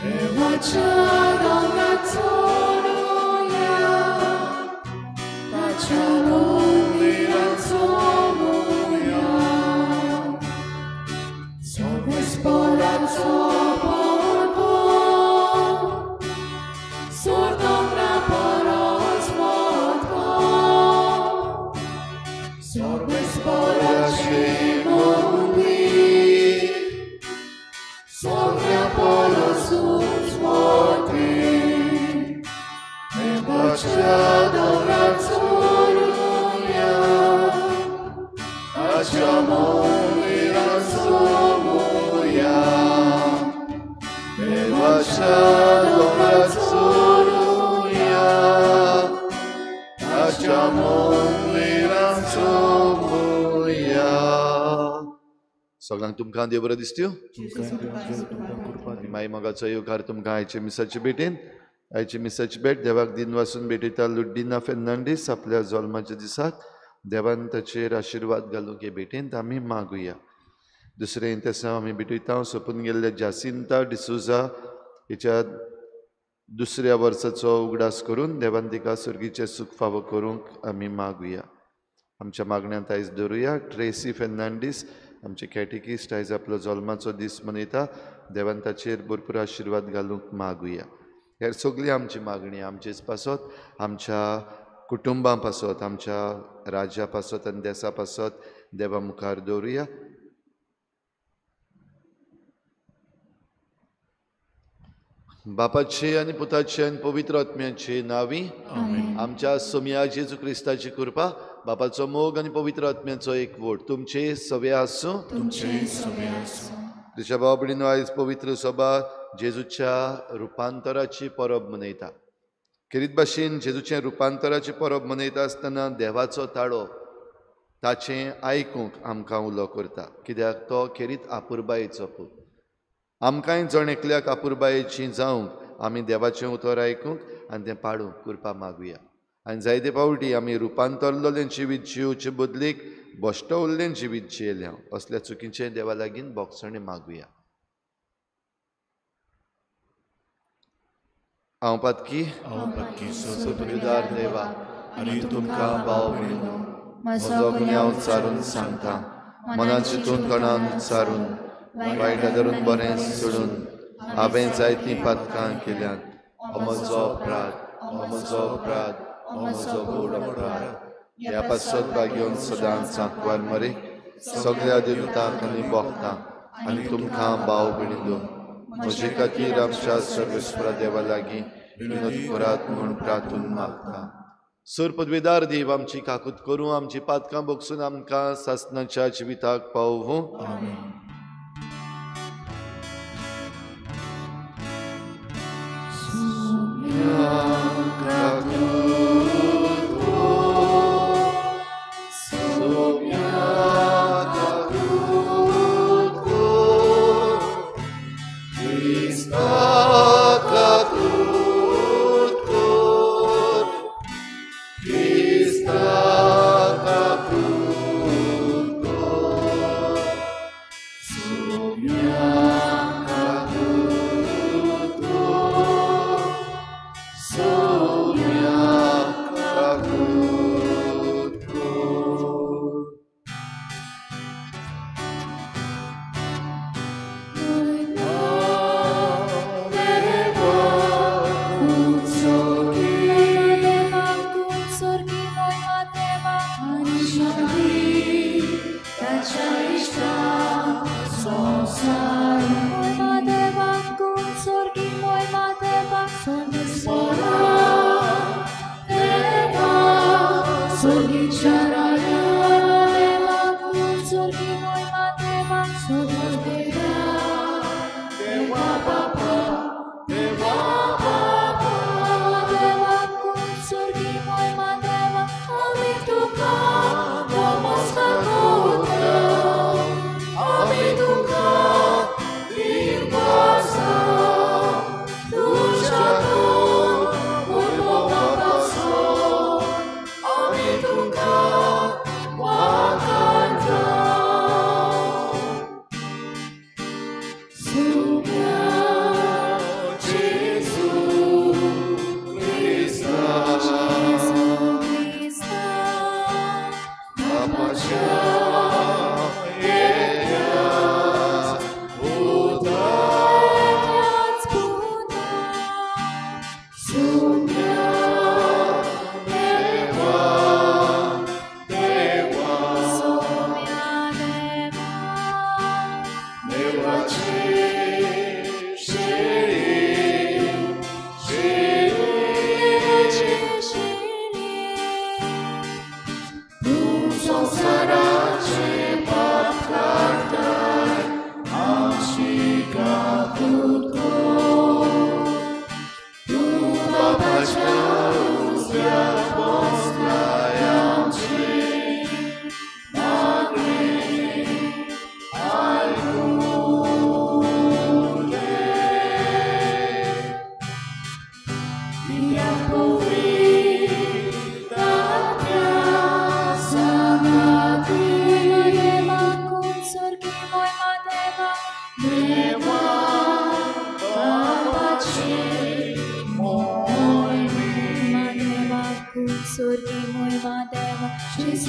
देवाच्या दोंगरार चडुया, ताच्या मंदिरांत सोमुया. सर्वेस्पराचो परबो, सोर दोंगरा परस मोठो. सर्वेस्पराचें मंदीर सगळ्या परस उंच मोठें. देवाच्या दोंगरार चडुया, ताच्या मंदिरांत सोमुया. देवाच्या दोंगरार चडुया, ताच्या मंदिरांत सोमुया. सगळ्यांक तुमकां देव बरो दिसत्यो. आनी माई मोगाचो येवकार तुमकां आयचे मिसाचे भेटेन. आयची मिसाची भेट देवाक दिन वासून भेटयता लुड्डिना फेर्नांडीस आपल्या जल्माच्या दिसाक. देवान ताचेर आशिर्वाद घालूंक हे भेटेंत आमी मागुया. दुसरें तेसांव आमी भेटयता सोंपून गेल्ल्या जासिंता डिसोजा हिच्या दुसऱ्या वर्साचो उगडास करून देवान तिका सर्गीचें सूख फावो करूंक आमी मागुया. आमच्या मागण्यांत आयज दवरुया ट्रेसी फेर्नांडीस आमचे कॅटेकिस्ट आयज आपलो जल्माचो दीस मनयता. देवान ताचेर भरपूर आशिर्वाद घालूंक मागुया. हेर सगळी आमची मागणी आमचेच पासत, आमच्या कुटुंबां पासत, आमच्या राज्या पासत आनी देसा पासत देवा मुखार दवरुया. बापाचे आनी पुताचे आनी पवित्र आत्म्याचे नांवी आमच्या सोमया जेजू क्रिस्ताची कृपा, बापाचो मोग आनी पवित्र आत्म्याचो एकवट तुमचे सवे आसूं. तुज्या भाव भयणीनो, आयज पवित्र सभा जेजूच्या रुपांतराची परब मनयता. खेरीत भाशेन जेजूचें रुपांतराची परब मनयता आसतना देवाचो ताळो ताचें आयकूंक आमकां उलो करता, कित्याक तो खेरीत आपुरबायेचो पूत. आमकांय जण एकल्याक आपुरबायेची जावंक आमी देवाचें उतर आयकूंक आनी तें पाडूंक कृपा मागुया. आनी जायते फावटी आमी रुपांतरलेलें जिवीत जिवचे बदलेक भश्टो उरलें जिवीत जियेलें. असल्या चुकीचें देवा लागीं बोगसणें मागुया. हांव पातकी सुपुदार देवा आनी तुमकां भाव भयणीनो म्हजो गुन्यांव उच्चारून सांगता. मनान चिंतून तोंडान उच्चारून वायट धरून बरें सोडून हांवें जायतीं पातकां केल्यांत. हो म्हजो अपराध, हो म्हजो अपराध, हो म्हजो व्हड अपराध. ह्या पासत भाग्योन सदांच सांकवार मरे सगळ्या देवतांक आनी भोगतां आनी तुमकां भाव भयणीनो म्हजे खातीर आमच्या सर्वेस्परा देवा लागीं विनोद करात म्हूण प्रार्थून मागता. सर पदवेदार देव आमची काकूत करूं, आमची पातकां भोगसून आमकां सासणाच्या जिविताक पावोवं. Amen.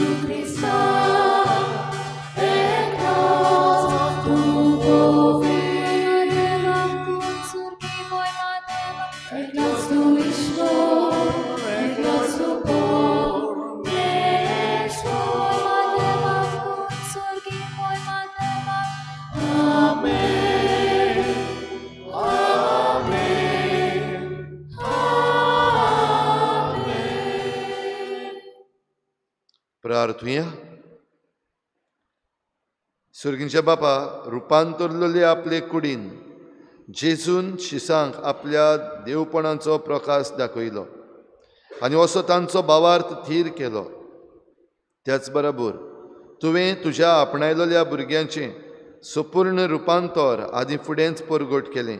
जेजू क्रिस्ता एकलोच तूं पवित्र एकलोच तूं ईश्वर एकलोच तूं परमेश्वर. आमेन आमेन आमेन. प्रार्थुया. सुर्गींच्या बापा रुपांतरलेले आपले कुडीन जेजून शिसांक आपल्या देवपणाचो प्रकाश दाखयलो आनी असो तांचो भावार्थ थीर केलो. त्याच बरोबर तुवें तुज्या आपणायलेल्या भुरग्यांचें संपूर्ण रुपांतर आदी फुडेंच परगट केलें.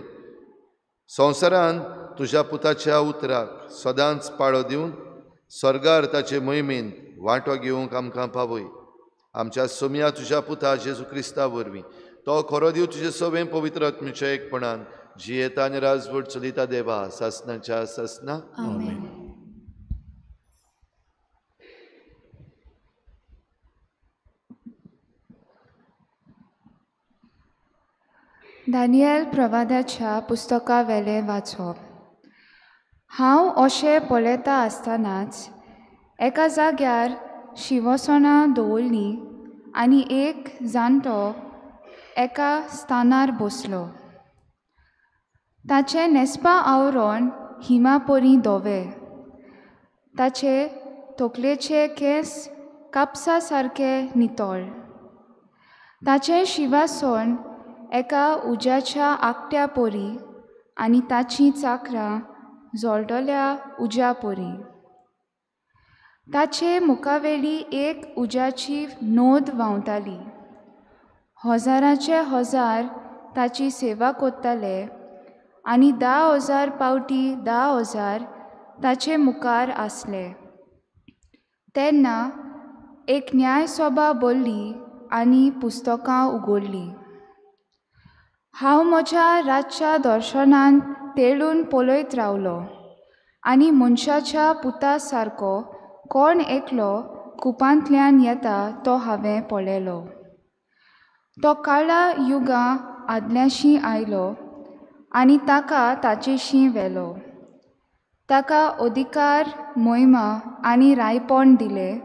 संवसारान तुज्या पुताच्या उतराक सदांच पाळो दिवन स्वर्गार ताचे मोहिमेन वांटो घेवंक आमकां पावय. आमच्या सोम्या तुज्या पुता जेजू क्रिस्ता वरवीं तो खरो दिव तुजे सवें पवित्र आत्म्याच्या एकपणान जियेता आनी राजवट चलयता देवा सासनाच्या सासना. आमेन. दानियल प्रवादाच्या पुस्तका वेलें वाचप. हांव अशें पळयता आसतनाच एका जाग्यार शिवसणां दवरलीं आनी एक जाणटो एका स्थानार बसलो. ताचें न्हेसपा आवरण हिमा परी धवें, ताचे तकलेचे केंस कापसा सारके नितळ, ताचें शिवासन एका उज्याच्या आकट्या परी आनी ताचीं चाकरां जळटल्या उज्या परी. ताचे मुखावेली एक उज्याची नोद व्हांवताली. हजाराचे हजार ताची सेवा करताले आनी 10,000 पावटी 10,000 ताचे मुखार आसले. तेन्ना एक न्यायसभा भरली आनी पुस्तकां उगडलीं. हांव म्हज्या रातच्या दर्शनान तेळून पळयत रावलो आनी मनशाच्या पुता सारको कोण एकलो कुपांतल्यान येता तो हांवें पळयलो. तो काळा युगां आदल्याशीं आयलो आनी ताका ताचेशीं व्हेलो. ताका अधिकार मोहिमा आनी रायपण दिलें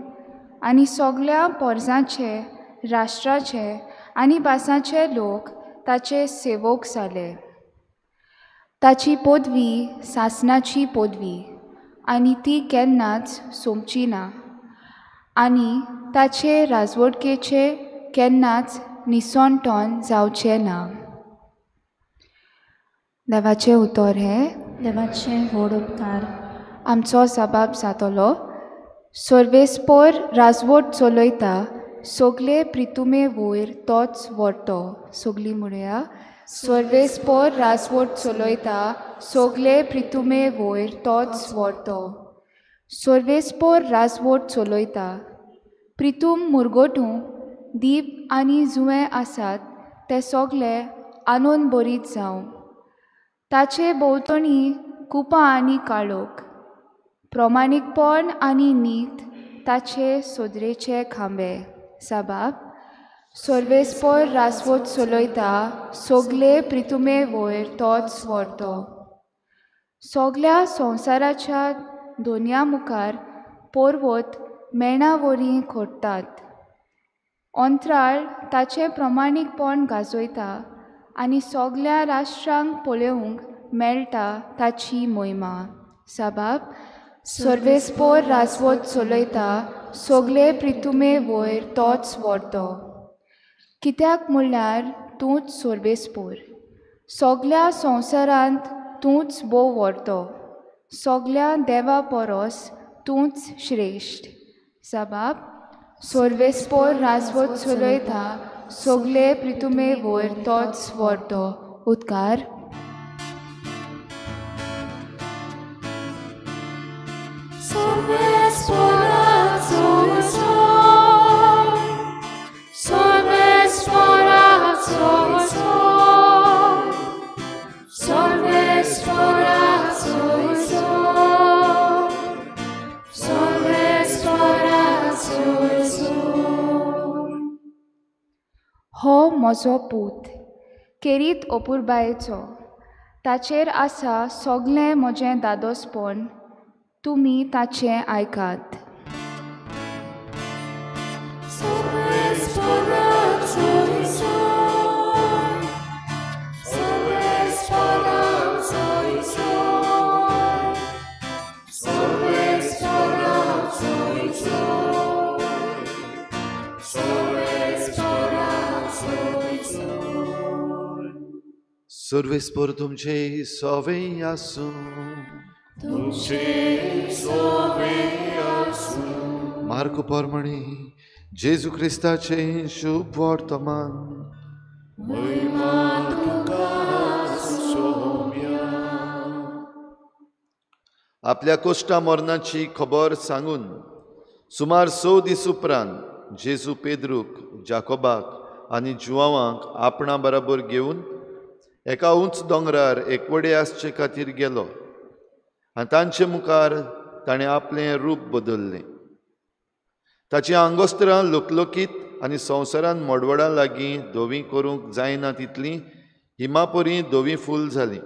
आनी सगळ्या पोरजांचे राष्ट्राचे आनी भासांचे लोक ताचे सेवक जाले. ताची पदवी सासनाची पदवी आनी ती केन्नाच सोंपची ना आनी ताचे राजवटकेचे केन्नाच निसणटण जावचें ना. देवाचें उतर हें. देवाचें व्हड उपकार. आमचो जबाब जातलो. सर्वेस्पोर राजवट चलयता सगळे प्रितुमे वयर तोच व्हरतो. सगळीं म्हणया. सर्वेस्पोर राजवट चलयता सगळे प्रितुमे वयर तोच व्हरतो. सर्वेस्पोर राजवट चलयता. प्रितूम मुरगटूं दीप आनी जुंवे आसात ते सगळे आनंद भरीत जावं. ताचे भोंवतणी कुपां आनी काळोख, प्रमाणीकपण आनी नीत ताचे सोदरेचे खांबे. साबाब सर्वेस्पोर राजवट चलयता सगळे प्रितुमे वयर तोच व्हरतो. सगळ्या संवसाराच्या दोनया मुखार पर्वत मेणा वरी खोडटात. अंतराळ ताचें प्रमाणीकपण गाजयता आनी सगळ्या राष्ट्रांक पळोवंक मेळटा ताची मोहिमा. साबाब सर्वेस्पोर राजवट चलयता सगळे प्रितुमे वयर तोच व्हरतो. कित्याक म्हणल्यार तूंच सर्वेस्पोर, सगळ्या संवसारांत तूंच भोव व्हरतो, सगळ्या देवा परस तूंच श्रेश्ठ. साबाब सर्वेस्पोर राजवट चलयता सगळे प्रितुमे वयर तोच व्हरतो. उद्गार. Solve म्हजो पूत, खेरीत अपुरबायेचो, ताचेर आसा सगळें म्हजें दादोसपण, तुमी ताचें आयकात. सर्वेस्पर तुमचे सवे आसूं. तुमचे सवे आसूं. मार्को परमणी जेजू क्रिस्ताचे शुभ वर्तमान. महिमा तुका सोम्या. आपल्या कोश्टा मरणाची खबर सांगून सुमार 6 दीस उपरांत जेजू पेद्रूक, जाकोबाक आनी जुवांवाक आपणा बराबर घेवन एका उंच दोंगरार एकवडे आसचे खातीर गेलो आनी तांचे मुखार ताणें आपलें रूप बदल्लें. ताचीं आंगोस्त्रां लकलकीत आनी संवसारान मडवडां लागीं धवीं करूंक जायना तितलीं हिमापरी धवीं फूल जालीं.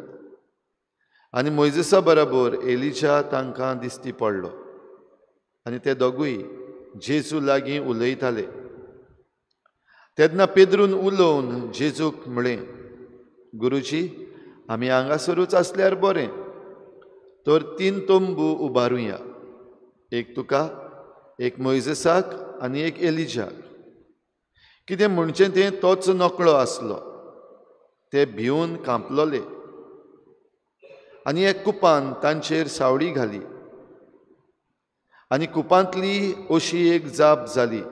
आनी मोयजेसा बराबर एलिजा तांकां दिश्टी पडलो आनी ते दोगूय जेजू लागीं उलयताले. तेन्ना पेद्रून उलोवन जेजूक म्हळें, गुरुजी, आमी हांगासरूच आसल्यार बरें, तर 3 तंबू उबारुया, एक तुका, एक मोयजेसाक आनी एक एलिजाक. कितें म्हणचें तें तोच नकळो आसलो. ते भिवन कांपलोले आनी एक कुपान तांचेर सावळी घाली आनी कुपांतली अशी एक जाप जाली,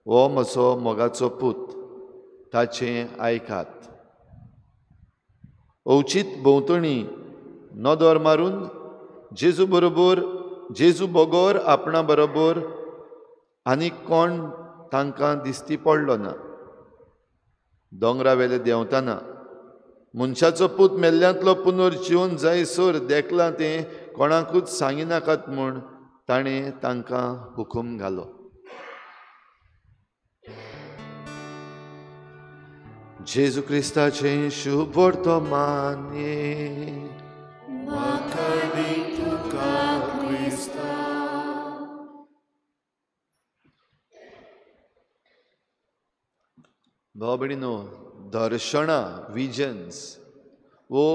हो म्हजो मोगाचो पूत, ताचें आयकात. अवचीत भोंवतणी नदर मारून जेजू बरोबर, जेजू बगर आपणा बरोबर आनी कोण तांकां दिश्टी पडलो ना. दोंगरा वेले देंवतना मनशाचो पूत मेल्ल्यांतलो पुनर्जिवन जायसर देखलां तें कोणाकूच सांगिनाकात म्हूण ताणें तांकां हुकूम घालो. जेजू क्रिस्ताचें शुभ वर्तमान. भाव भयणीनो, दर्शनां, विजन्स वो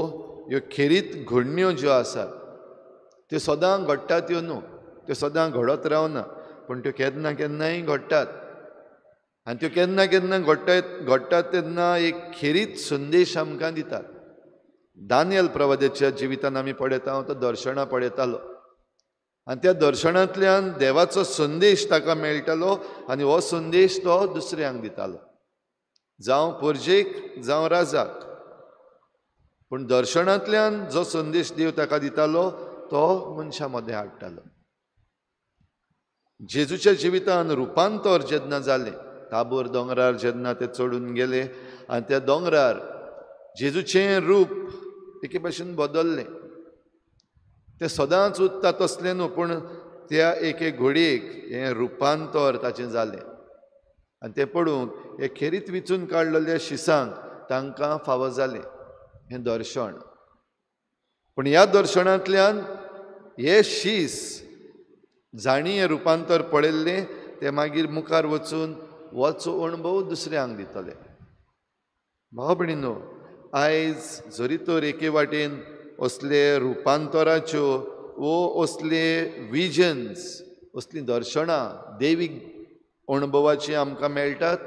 ह्यो खेरीत घडण्यो ज्यो आसात त्यो सदां घडटात त्यो न्हू, त्यो सदां घडत रावना, पूण त्यो केन्ना केन्नाय घडटात. आनी त्यो केन्ना केन्ना घडटात तेन्ना एक खेरीत संदेश आमकां दितात. दानियल प्रवाद्याच्या जिवितान आमी पळयता, तो दर्शनां पळयतालो आनी त्या दर्शनांतल्यान देवाचो संदेश ताका मेळटालो आनी हो संदेश तो दुसऱ्यांक दितालो, जावं परजेक जावं राजाक. पूण दर्शनांतल्यान जो संदेश देव ताका दितालो तो मनशां मदें हाडटालो. जेजूच्या जिवितान रुपांतर जेन्ना जालें, ताबोर दोंगरार जेन्ना ते चडून गेले आनी त्या दोंगरार जेजूचें रूप एके भाशेन बदल्लें. तें सदांच उरता तसलें न्हू, पूण त्या एके घडयेक हें रुपांतर ताचें जालें आनी तें पळोवंक हे खेरीत विचून काडलेल्या शिसांक तांकां फावो जालें हें दर्शन. पूण ह्या दर्शनांतल्यान हे शीस जांणी हें रुपांतर पळयल्लें ते मागीर मुखार वचून वचो अणभव दुसऱ्यांक दितले. भाव भयणीनो, आयज जरी तर एके वाटेन असले रुपांतराच्यो वो असले विजन्स, असलीं दर्शनां देवीक अणभवाची आमकां मेळटात,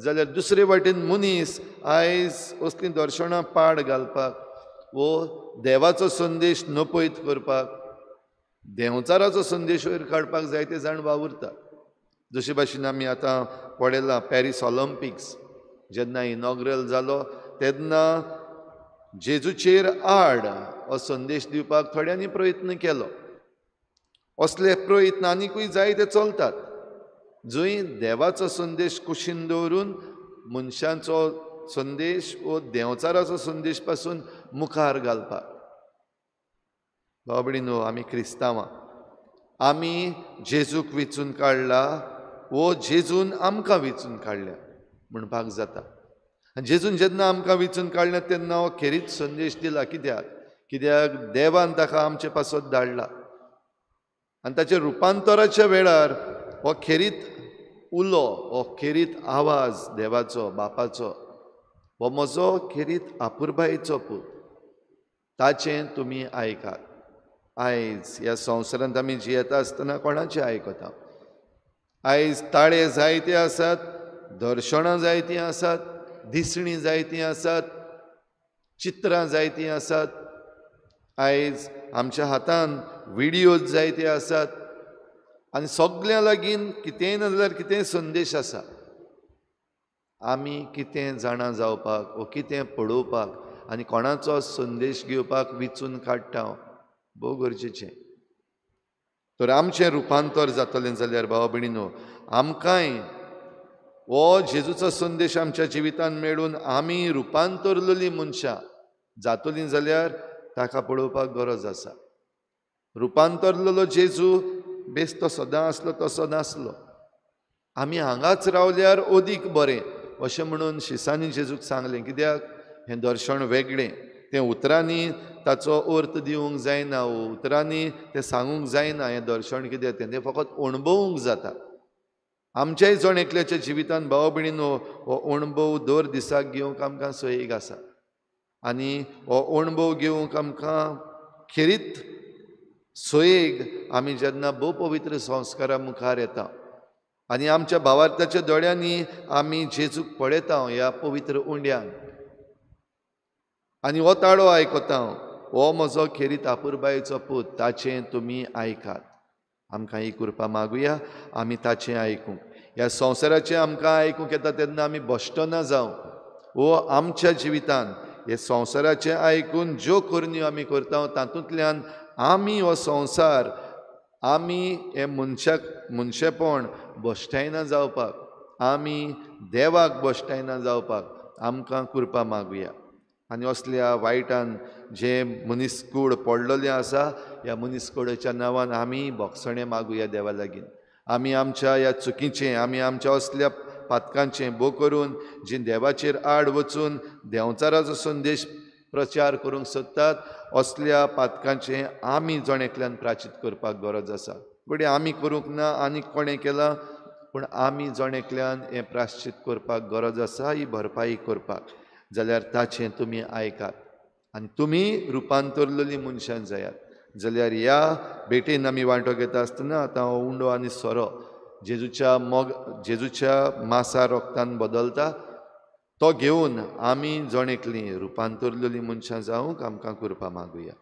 जाल्यार दुसरे वाटेन मनीस आयज असलीं दर्शनां पाड घालपाक वो देवाचो संदेश नपयत करपाक, देंवचाराचो संदेश वयर काडपाक जायते जाण वावुरता. जशे भाशेन आमी आतां पळयलां पॅरीस ऑलम्पिक्स जेन्ना इनॉग्रल जालो तेन्ना जेजूचेर आड हो संदेश दिवपाक थोड्यांनी प्रयत्न केलो. असले प्रयत्न आनिकूय जायते चलतात, जंय देवाचो संदेश कुशीन दवरून मनशांचो संदेश वो देंवचाराचो संदेश पासून मुखार घालपाक. भाव भयणीनो, आमी क्रिस्तांवां, आमी जेजूक वेंचून काडला वो जेजून आमकां वेंचून काडल्या म्हणपाक जाता. आनी जेजून जेन्ना आमकां विचून काडलें तेन्ना हो खेरीत संदेश दिला. कित्याक? कित्याक देवान ताका आमचे पासत धाडला आनी ताच्या रुपांतराच्या वेळार हो खेरीत उलो, हो खेरीत आवाज देवाचो, बापाचो, हो म्हजो खेरीत आपुरबायेचो पूत, ताचें तुमी आयकात. आयज ह्या संवसारांत आमी जियेता आसतना कोणाचें आयकता? आयज ताळे जायते आसात, दर्शनां जायतीं आसात, दिसणीं जायतीं आसात, चित्रां जायतीं आसात, आयज आमच्या हातान व्हिडियोज जायते आसात आनी सगल्यां लागीं कितेंय ना जाल्यार कितेंय संदेश आसा. आमी कितें जाणा जावपाक वो कितें पळोवपाक आनी कोणाचो संदेश घेवपाक विचून काडटा भोव गरजेचें. तर आमचें रुपांतर जातलें जाल्यार भावा भयणीनो, आमकांय हो जेजूचो संदेश आमच्या जिवितांत मेळून आमी रुपांतरलेली मनशां जातलीं जाल्यार ताका पळोवपाक गरज आसा. रुपांतरलेलो जेजू बेस तो सदां आसलो तसो नासलो. आमी हांगाच रावल्यार अदीक बरें अशें म्हणून शिसांनी जेजूक सांगलें. कित्याक? हें दर्शन वेगळें, तें उतरांनी ताचो अर्थ दिवंक जायना, उतरांनी तें सांगूंक जायना. हें दर्शन कितें तें, तें फकत अणभवूंक जाता. आमच्याय जण एकल्याच्या जिवितांत भाव भयणीनो हो अणभव दर दिसाक घेवंक आमकां सोयीक आसा आनी हो अणभव घेवंक आमकां खेरीत सोयेग आमी जेन्ना भोव पवित्र संस्कारा मुखार येता आनी आमच्या भावार्थाच्या दोळ्यांनी आमी जेजूक पळयता ह्या पवित्र उंड्यान आनी हो ताळो आयकता, हो म्हजो खेरीत आपुरबायेचो पूत, ताचें तुमी आयकात. आमकां ही कृपा मागुया, आमी ताचें आयकूंक. ह्या संवसाराचें आमकां आयकूंक येता तेन्ना आमी भश्टना जावं वो आमच्या जिवितान हे संवसाराचें आयकून ज्यो करण्यो आमी करता तातूंतल्यान आमी हो संवसार, आमी हे मनशाक मनशेपण भश्टायना जावपाक, आमी देवाक भश्टायना जावपाक आमकां कृपा मागुया. आनी असल्या वायटान जे मनीसकूड पडलेलें आसा ह्या मनीसकुडाच्या नांवान आमी भोगसणें मागुया देवा लागीं. आमी आमच्या ह्या चुकीचें, आमी आमच्या असल्या पातकांचें भोग करून जी देवाचेर आड वचून देंवचाराचो संदेश प्रचार करूंक सोदतात असल्या पातकांचें आमी जण एकल्यान प्राचीत करपाक गरज आसा. घडये आमी करूंक ना आनी कोणें केलां, पूण आमी जण एकल्यान हें प्राश्चीत करपाक गरज आसा, ही भरपाई करपाक. जाल्यार ताचें तुमी आयकात आनी तुमी रुपांतरलेली मनशां जायात. जाल्यार ह्या भेटेन आमी वांटो घेता आसतना आतां हो उंडो आनी सोरो जेजूच्या मोग, जेजूच्या मासा रोगतान बदलता, तो घेवन आमी जण एकलीं रुपांतरलेली मनशां जावंक आमकां कृपा मागुया.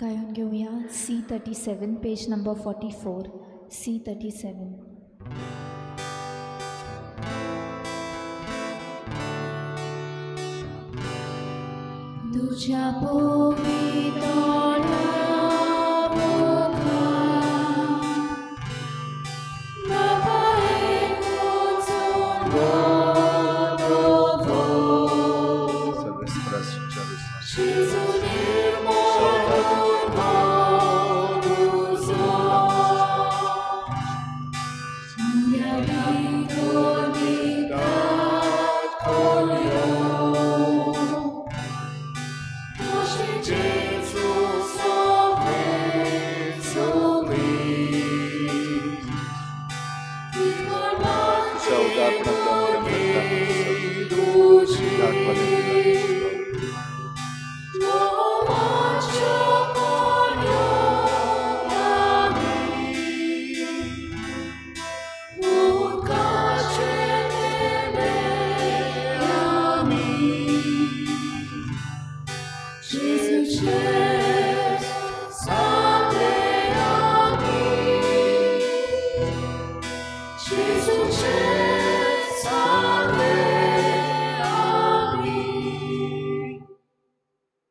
गायन घेवया C37 page number 44, C37. तुझ्या पवित्र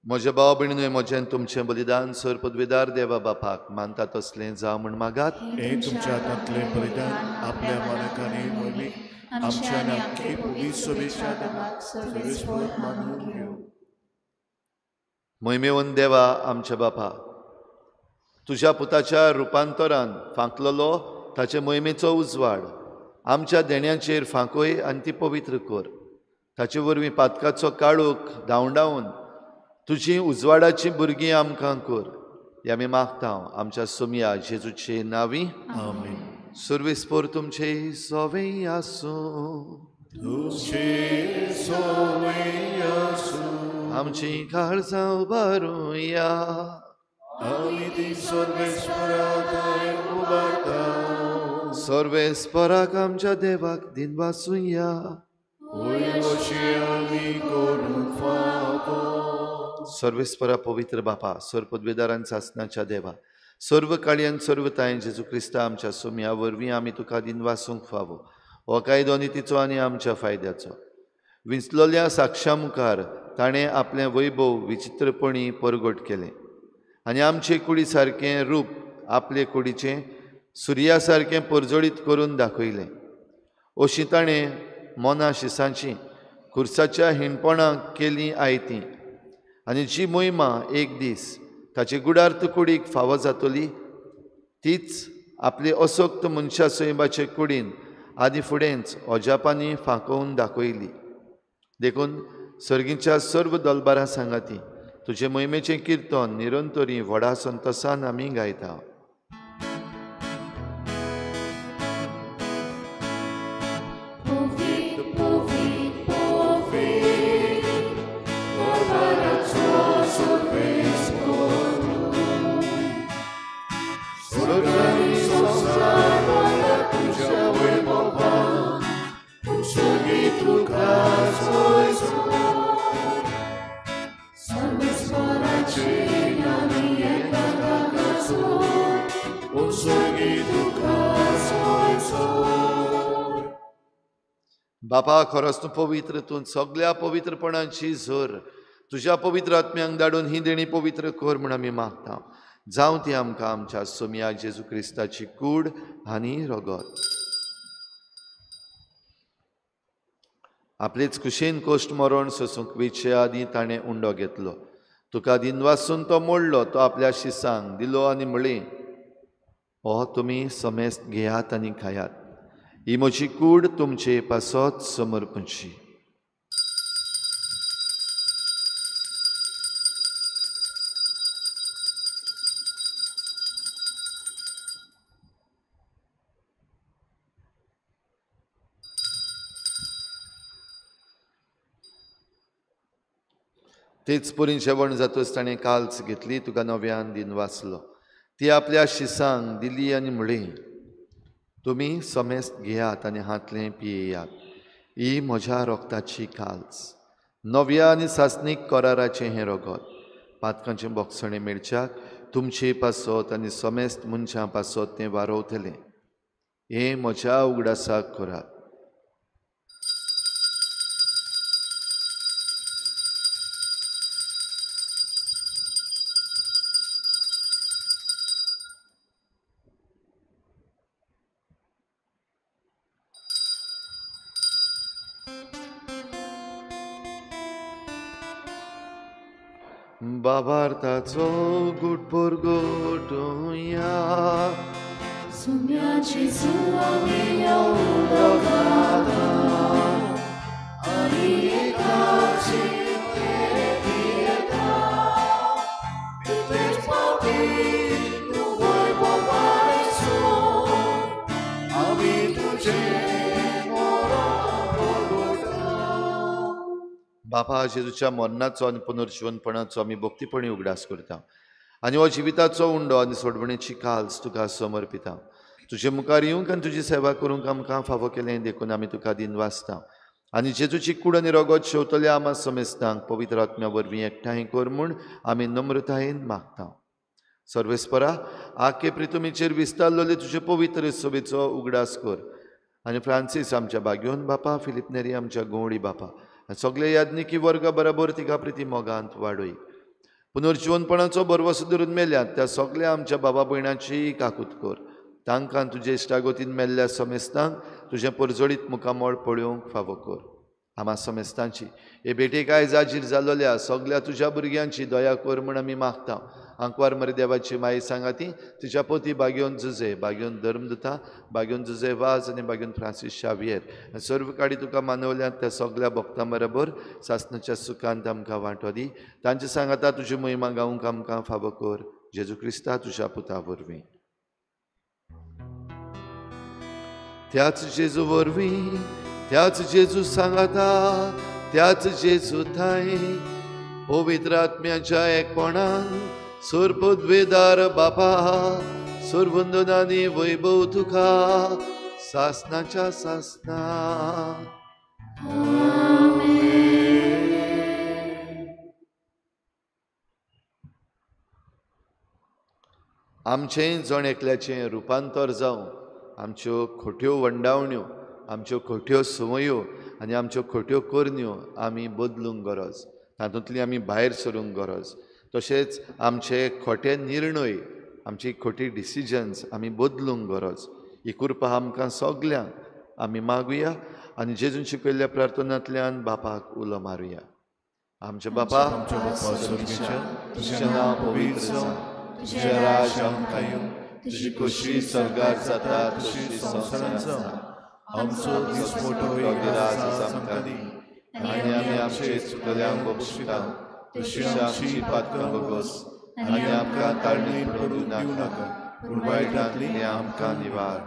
म्हज्या भाव भयणीनो, म्हजें तुमचें बलिदान सर पदवीदार देवा बापाक मानता तसलें जावं म्हूण मागात. हें तुमच्या हातांतलें बलिदान आपल्या मानकांनी मोहिमेक आमच्या आनी आमचे पवित्र सभेच्या देवाक सर्वेस्पर मानून घेवं. मोहिमेवन देवा आमच्या बापा, तुज्या पुताच्या रुपांतरान फांकलेलो ताचे मोहिमेचो उजवाड आमच्या देण्याचेर फांकोय आनी ती पवित्र कर. ताचे वरवीं पातकाचो काळोख धांवडावन तुजी उजवाडाची भुरगीं आमकां कर. हे आमी मागता आमच्या सोमया जेजूचे नांवी, आमेन. सर्वेस्पर तुमचे सोवे आसूं. तुमचे सोवे आसूं. आमची काळजां उबारुया. आमी ती सर्वेस्परा थंय उबारता. सर्वेस्पराक आमच्या देवाक दिनवासुया. आमी करूंक फावो. सर्वेस्परा पवित्र बापा, सर्व पदवेदारान सासनाच्या देवा, सर्व काळयान सर्व तायन जेजू क्रिस्ता आमच्या सोमया वरवीं आमी तुका दिनवासूंक फावो. हो कायदो नितीचो आनी आमच्या फायद्याचो. विंचलोल्या साक्षा मुखार ताणें आपलें वैभव विचित्रपणी परगट केलें आनी आमचे कुडी सारकें रूप आपले कुडीचें सुर्या सारकें परजळीत करून दाखयलें. अशी ताणें मोना शिसांची खुर्साच्या हिणपणाक केलीं आयतीं आनी जी मोहिमा एक दीस ताचे गुडार्थ कुडीक फावो जातली तीच आपली असक्त मनशा सैबाचे कुडीन आदी फुडेंच अजापांनी फांकोवन दाखयली. देखून सर्गीच्या सर्व दलबारां सांगाती तुजे मोहिमेचें किर्तन निरंतरी व्हडा संतोसान आमी गायता. बापा, खरोच तूं पवित्र, तूं सगळ्या पवित्रपणाची झर. तुज्या पवित्र आत्म्यांक धाडून ही देणी पवित्र कर म्हूण आमी मागता. जावं ती आमकां आमच्या सोमया जेजू क्रिस्ताची कूड आनी रगत. आपलेच कुशीन कोश्ट मरण सोसूंक वेचे आदीं ताणें उंडो घेतलो. तुका दिनवासून तो मोडलो, तो आपल्या शिसांक दिलो आनी म्हळें, हो तुमी समेस्त घेयात आनी खायात, ही म्हजी कूड तुमचे पासत समर्पणची. तेच परीन जेवण जातच ताणें काल्च घेतली, तुका नव्यान दिन वाचलो, ती आपल्या शिसांक दिली आनी म्हळें, तुमी समेस्त घेयात आनी हातलें पियेयात, ही म्हज्या रोगताची काल्च, नव्या आनी सासणीक कराराचें हें रगत, पातकांचें बोगसणें मेळच्याक तुमचे पासत आनी समेस्त मनशां पासत तें वारोवतलें. हें म्हज्या उगडासाक करात. बाबार्थाचो गुटपोर गोटुया सुम्याची सुवामी उलोवता आनी एकाची ते पियेता तितलेच पावटी तूं वैभवाचो आमी तुजें बापा जेजूच्या मरणाचो आनी पुनर्जिवनपणाचो आमी भक्तीपणी उगडास करता आनी हो जिविताचो उंडो आनी सोडवणेची काल्स तुका समर्पिता. तुजे मुखार येवंक आनी तुजी सेवा करूंक आमकां फावो केलें देखून आमी तुका दिनवासता आनी जेजूची कूड आनी रगत शेवतल्या आमा समेस्तांक पवित्र आत्म्या वरवीं एकठांय कर म्हूण आमी नम्रतायेन मागता. सर्वेस्परा आखे प्रितुमीचेर विस्तारलेले तुजे पवित्र सभेचो उगडास कर आनी फ्रांसीस आमच्या भाग्योन बापा, फिलीप नेरी आमच्या गवळी बापा, सगळे याज्ञिकी वर्गा बराबर तिका प्रिती मोगांत वाडय. पुनर्जिवनपणाचो भरवसो धरून मेल्यात त्या सगळ्या आमच्या बाबा भयणाची काकूत कर. तांकां तुजे इश्टागतीन मेल्ल्या समेस्तांक तुजें परजळीत मुखामळ पळोवंक फावो कर. आमा समेस्तांची हे भेटेक आयज हाजीर जालोल्या सगल्या तुज्या भुरग्यांची दया कर म्हूण आमी मागता. आंकवार मरे देवाची माई सांगाती तिच्या पोती बागेवन जुजे, बागेवन धर्मदुता, बागेवन जुजे वाज आनी बागेवन फ्रांसीस शावियर सर्व काडी तुका मानवल्यात त्या सगल्या भक्तां बरोबर सासणाच्या सुखांत आमकां वांटो दी. तांचे सांगाता तुजी महिमा गावंक आमकां फावो कर. जेजू क्रिस्ता तुज्या पुता वरवीं. त्याच जेजू वरवीं, त्याच जेजू सांगाता, त्याच जेजू थांय पवित्र आत्म्याच्या एकपणान सर्वपदवेदार बापा सर्वंदनानी वैभव तुका सासनाच्या सासना. आमचें जण एकल्याचें रुपांतर जावं, आमच्यो खोट्यो वंडावण्यो, आमच्यो खोट्यो संवयो आनी आमच्यो खोट्यो करण्यो आमी बदलूंक गरज, तातूंतली आमी भायर सरूंक गरज. तशेंच आमचे खोटे निर्णय, आमची खोटी डिसिजन्स आमी बदलूंक गरज. ही कृपा आमकां सगल्यांक आमी मागुया आनी जेजून शिकयल्ल्या प्रार्थनांतल्यान बापाक उलो मारुया. आमचे बापा, तुजें नांव पवित्र जावं, तुजें राज आमकां येवं, तुजी खोशी स्वर्गार जाता तशी संवसारांत जावं. आमचो दिसपटो राज आमकां दी आनी आमी आमचे चुकल्यांक बक्षिता तशी आमची पातकां भोगोस आनी आमकां ताळणी पडूं दिवं नाका, पूण वायटांतली आमकां निवार.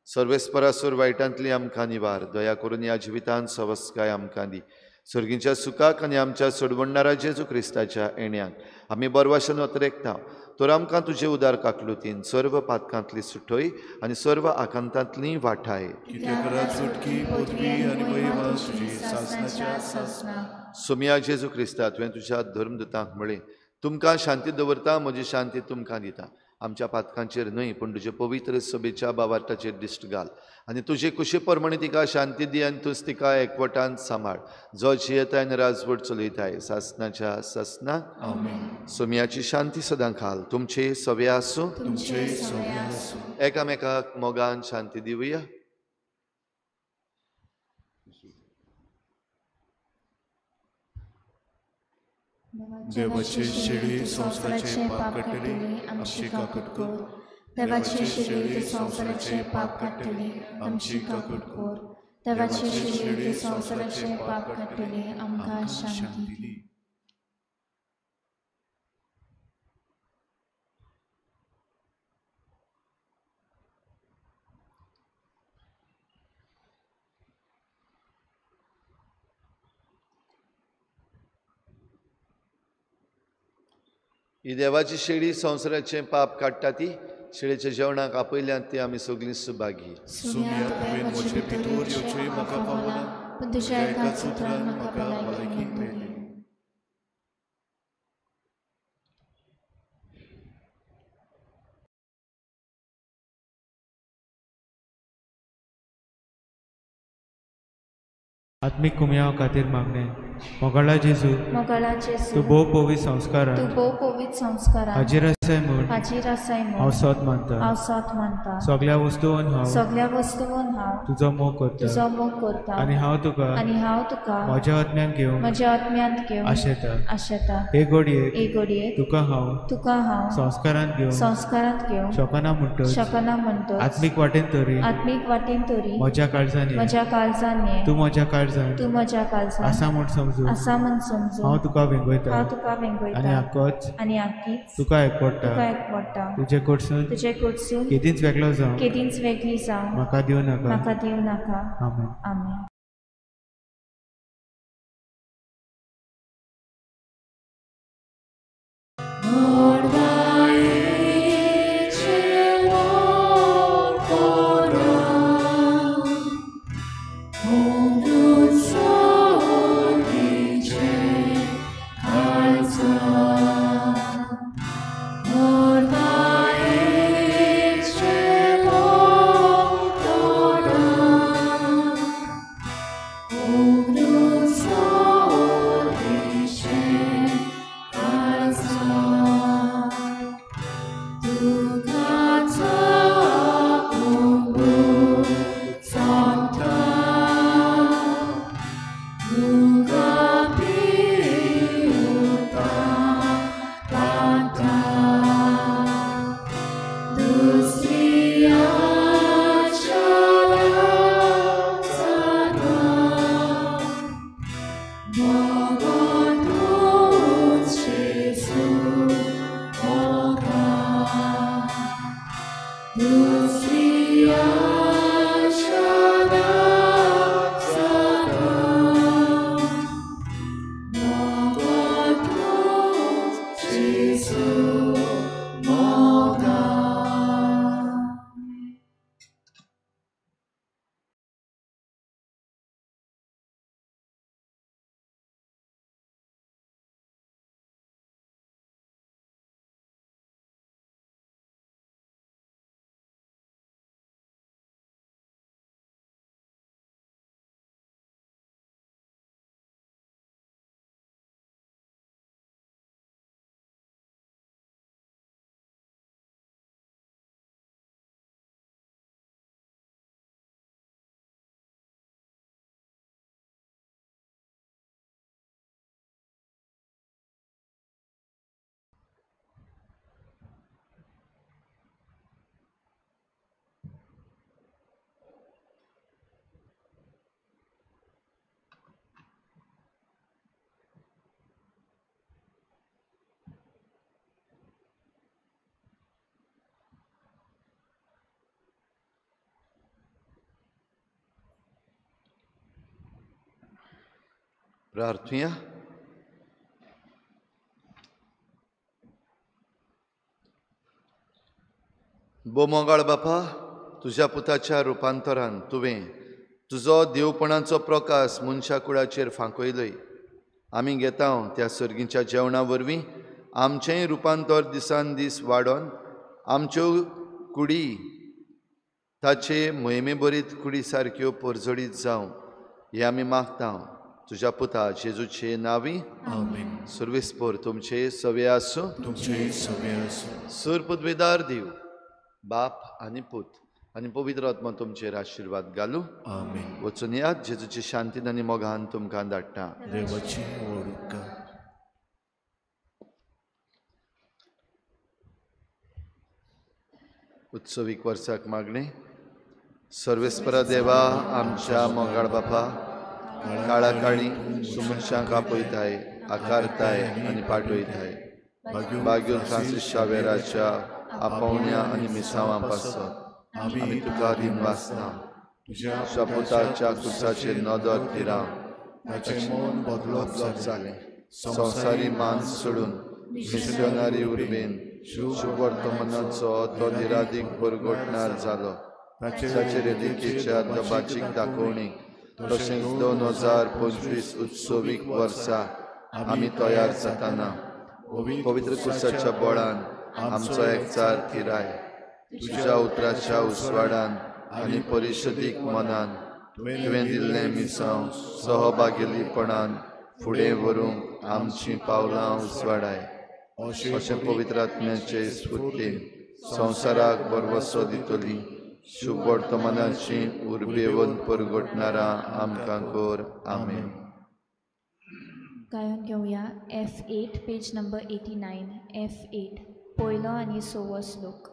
सर्वेस्परासूर वायटांतली आमकां निवार. दया करून ह्या जिवितांत सवस्काय आमकां दी. सर्गीच्या सुखाक आनी आमच्या सोडवणणारा जेजू क्रिस्ताच्या येण्याक आमी बरवाशन वतरेकता. तर आमकां तुजे उदार काकलुतीन सर्व पातकांतली सुटय आनी सर्व आकांतांतली वाठाय. सोमिया जेजू क्रिस्ता, तुवें तुज्या धर्मदुतांक म्हळें, तुमकां शांती दवरता, म्हजी शांती तुमकां दिता. आमच्या पातकांचेर न्हय पूण तुजे पवित्र सभेच्या बावार्थाचेर दिश्ट घाल आनी तुजे कुशी प्रमाणे तिका शांती दी आनी तूंच तिका एकवटान सांबाळ, जो जियेताय आनी राजवट चलयताय सासनाच्या सासनाक. सोमियाची शांती सदां खाल तुमचे सवे आसूं. एकामेकाक मोगान शांती दिवया. देवाचे शेळी संवसाराचे पाप काडटली, आमची काकूट कर. देवाचे शेळी संवसाराचे पाप काडटली, आमची काकूट कर. देवाचे शेळी संवसाराचे पाप काडटली, आमकां शांती दी. ही देवाची शेळी संवसाराचें पाप काडटा ती शेळेच्या जेवणाक आपयल्यान ती आमी सगळीं सुभागी. आत्मीक कुमयाव खातीर मागणें. मोगाळा जेजू, तूं भोव पवित्र संस्कारान हाजीर आसाय म्हूण हांव सत मानता. सगल्या वस्तून हांव तुजो मोग करता आनी हांव तुका म्हज्या आत्म्यांत घेवंक आशेता. हे घडयेक तुका हांव संस्कारांत घेवंक शकना म्हणटच आत्मीक वाटेन तरी म्हज्या काळजान ये, तूं म्हज्या काळजान आसा म्हूण समजू हांव तुका वेंगयता आनी आकीच तुका एकवटा. तुजे कडसून केदींच वेगळो जावं म्हाका दिवं नाका. आमेन. आमेन. Oh, प्रार्थुया. बोमोगाळ बापा, तुज्या पुताच्या रुपांतरान तुवें तुजो देवपणाचो प्रकाश मनशा कुळाचेर फांकयलय. आमी घेता त्या सर्गीच्या जेवणा वरवीं आमचेंय रुपांतर दिसान दीस वाडोवन आमच्यो कुडी ताचे मोहिमे बरीत कुडी सारक्यो परजळीत जावं हें आमी मागता तुज्या पुता जेजूचे नांवी. आमेन. सुर्वेस्पोर तुमचे सवे आसूं. तुमचे सवे आसूं. सूर पदवेदार देव बाप आनी पूत आनी पवित्र आत्मा तुमचेर आशिर्वाद घालूं. आमेन. वचून यात, जेजूची शांतीन आनी मोगान तुमकां धाडटा. देवाची व्हड. उत्सवीक वर्साक मागणें. सर्वेस्परा देवा, आमच्या मोगाळ बापा, काळा काळी तूं मनशांक आपयताय, आकारताय आनी पाठयताय. बाग्यो फ्रांसीस शावेराच्या आपोवण्या आनी मिसांवां पासत आमी तुका दिनवासता. तुज्या पुताच्या कुसाचेर नदर थिराव ताचें मन बदलप जालें. संवसारी मान सोडून मिशनरी उर्बेन शुभ वर्तमानाचो तो निरादीक परगटणार जालो. ताचे रेदिकेच्या दबाचीक दाखोवणी तशेंच 2025 उत्सवीक वर्सा आमी तयार जाताना पवित्र कुसाच्या बळान आमचो एकचार थिराय. तुज्या उतराच्या उजवाडान आनी परिशदीक मनान तुवें दिल्लें मिसांव सहभागीपणान फुडें व्हरूंक आमचीं पावलां उजवाडाय. अशें पवित्र आत्म्याचे स्फुर्तीन संवसाराक भरवसो दितली शुभ वर्तमानाची उर्बेवन परगटणारा आमकां कर. आमेन. गायन घेवया F8 page number 89 F8 पयलो आनी सवो श्लोक.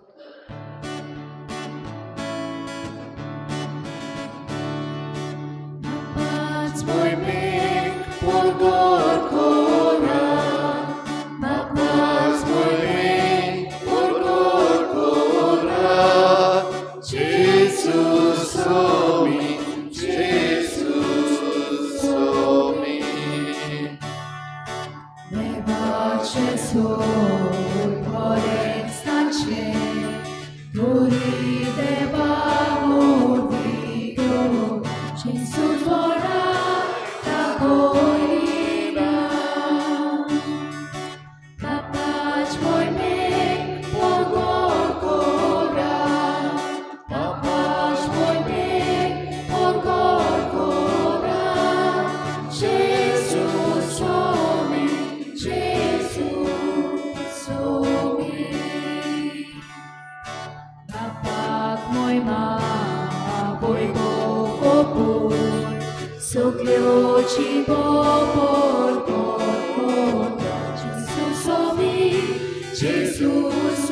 Jesus.